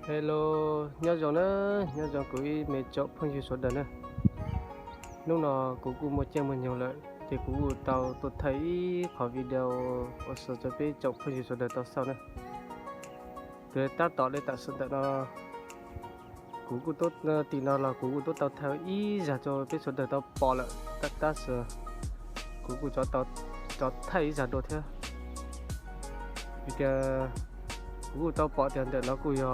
Hello, nyob zoo na, nyob zoo kuv ib me tsoom phooj ywg sawv daws na. Hnub no kuv kuj muaj caij muaj nyoog lawm ces kuv kuj tau tuaj thaij ib qhov video ua si rau peb tsoom phooj ywg sawv daws tau xauj na. Ces tab tom li tam sim ntawm no kuv kuj tuaj, tim no los kuv kuj tuaj tau thaij ib zag rau peb sawv daws tau pom lawm, tab sis kuv kuj rov thaij ib zag dua thiab. Vim tias kuv kuj tau pom tias ntawm no kuj yog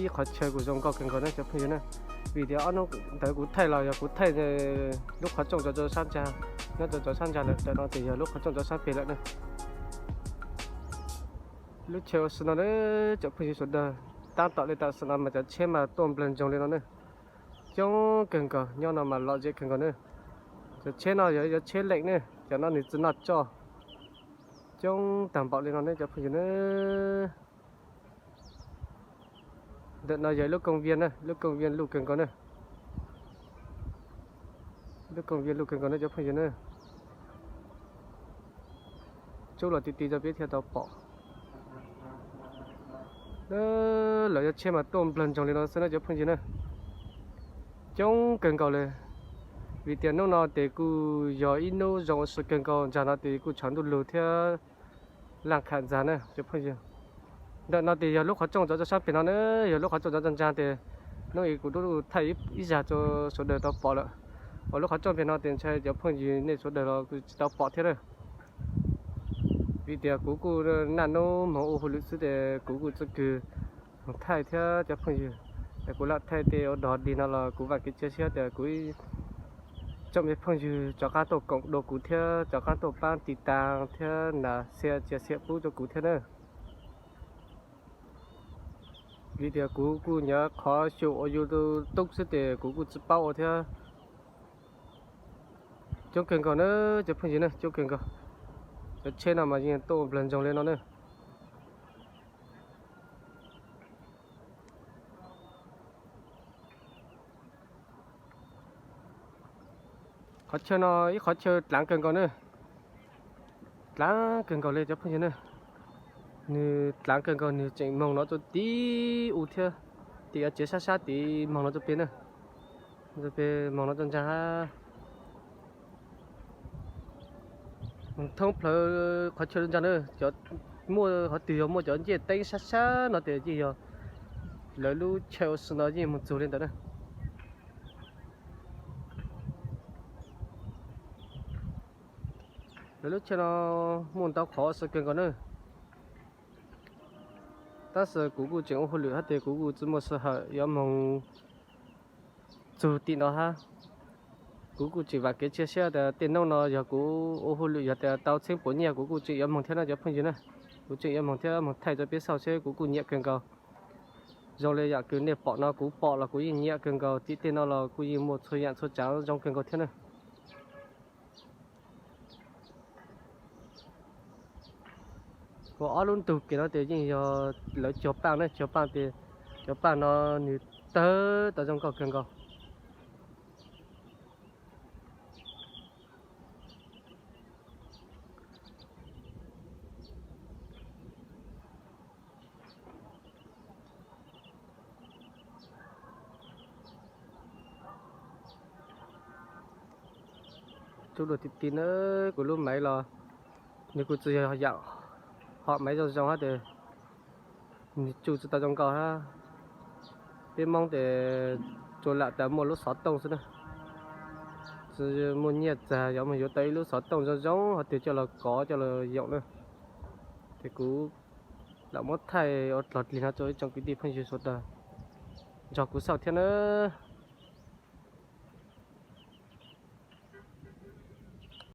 ib qhov chaw kuj zoo nkauj kawg nkaus ne cov phooj ywg na. Vim tias ob hnub ntawd kuv thaij los yog kuv thaij lub qhov rooj rau sab ntsa, nyob rau sab ntsa lawm, ntawm no ces yog lub qhov rooj rau sab pem lawm na. Lub chaw ua si no na, cov phooj ywg sawv daws, tab tom li tam sim no mas cov tsheb mas tuaj nplawg ntsoog li no ne. Coob kawg nkaus, nyob no mas lom zem kawg nkaus ne. Cov tsheb no yog cov tsheb leem ne, cov no nws tsis noj tsoj. Coob tag npaum li no ne cov phooj ywg ne. Ntawm no yog ib lub kooj viaj na, lub kooj viaj luj kawg nkaus na. Lub kooj viaj luj kawg nkaus ne cov phooj ywg ne. Rub los ti ti rau peb thiaj tau pom. Lawv yog tsheb mas tuaj nplawg ntsoog li no xwb na cov phooj ywg na. Coob kawg nkaus li. Vim tias hnub no ces kuj yog ib hnub zoo ua si kawg nkaus, ntsa no ces kuj tshav ntuj lug thiab laj kham ntxag na cov phooj ywg. Ntawm no ces yog lub qhov rooj rau sab pem no na, yog lub qhov rooj rau ntsa ces hnub ib kuv tub thaij ib zag rau sawv daws tau pom lawm. Uas lub qhov rooj pem no ces ntshai cov phooj ywg nej sawv daws los kuj tsis tau pom thiab na. Vim tias kuv kuj naj nub moog ua hauj lwm xwb ces kuv kuj txoj kws moog thaij thiab cov phooj ywg. Es kuv lam thaij tej ua dog dig no los kuv vam kev cia siab tias kuv tsoom me phooj ywg rov qab tuaj koom dua kuv thiab rov qab tuaj pab tiv tas thiab nas xia cia siab pub rau kuv thiab na. Vim tias kuv kuj nyav qhov xyum ua YouTube xwb ces kuv kuj tsis paub ua thiab. Coob kawg nkaus na cov phooj ywg na, coob kawg nkaus. Cov tsheb no mas yeej tuaj ua nplawg ntsoog li no na. Qhov chaw no ib qhov chaw dlaav kawg nkaus na. Dlaav kawg nkaus li cov phooj ywg na. Nws dlaav kawg nkaus, nws tseem moog no rau tim u thiab, tim yuav tsev sab sab tid moog no rau pem na. Rau pem moog no rau ntsa hab. Moog thoob plawv qhov chaw ntsa na, cov muaj qhov twg yog muaj cov ncej teeb sab sab no ces yeej yog lawv lub chaw ua si no yeej moog txug li ntawd na. Lawv lub chaw no muaj ntau qhov ua si kawg nkaus na. Tab sis kuv kuj tseem ua hauj lwm hab tes kuv kuj tsis muaj sij hawm yuav moog txug tim no hab. Kuv kuj tseem vam kev cia siab tias tej hnub no yog kuv ua hauj lwm yog tias tau txheeb puas nyiaj kuv kuj tseem yuav moog thiab na cov phooj ywg na. Kuv tseem yuav moog thiab moog thaij rau peb xauj seb kuv kuj nyiam kawg nkaus. Zoo li yaam kws nej pom no kuv pom los kuv yeej nyiam kawg nkaus, tim tej no los kuj yeej muaj txhua yaam txhua tsaav zoo kawg nkaus thiab na. Ua ob lub ntug kev no tes yeej yog lawv cog paaj na, cog paaj tes cov paaj no nws tawg tau zoo nkauj kawg nkaus. Tsuj dua ti ti na, kuv lub maiv los nws kuj tsis yog yaam hom maiv zoo zoo hab tes nws tsuj tsis tau zoo nkauj hab. Peb Moob tes tsuas lam tas muaj lub xov tooj xwb na. Tsis muaj nyiaj txag yuav moog yuav tau ib lub xov tooj zoo zoo hab tes coj los kov coj los yoom na. Tes kuv lam muab thaij ua dlog dlig no rau ib tsoom kwv tij phooj ywg sawv daws nrog kuv xauj thiab na.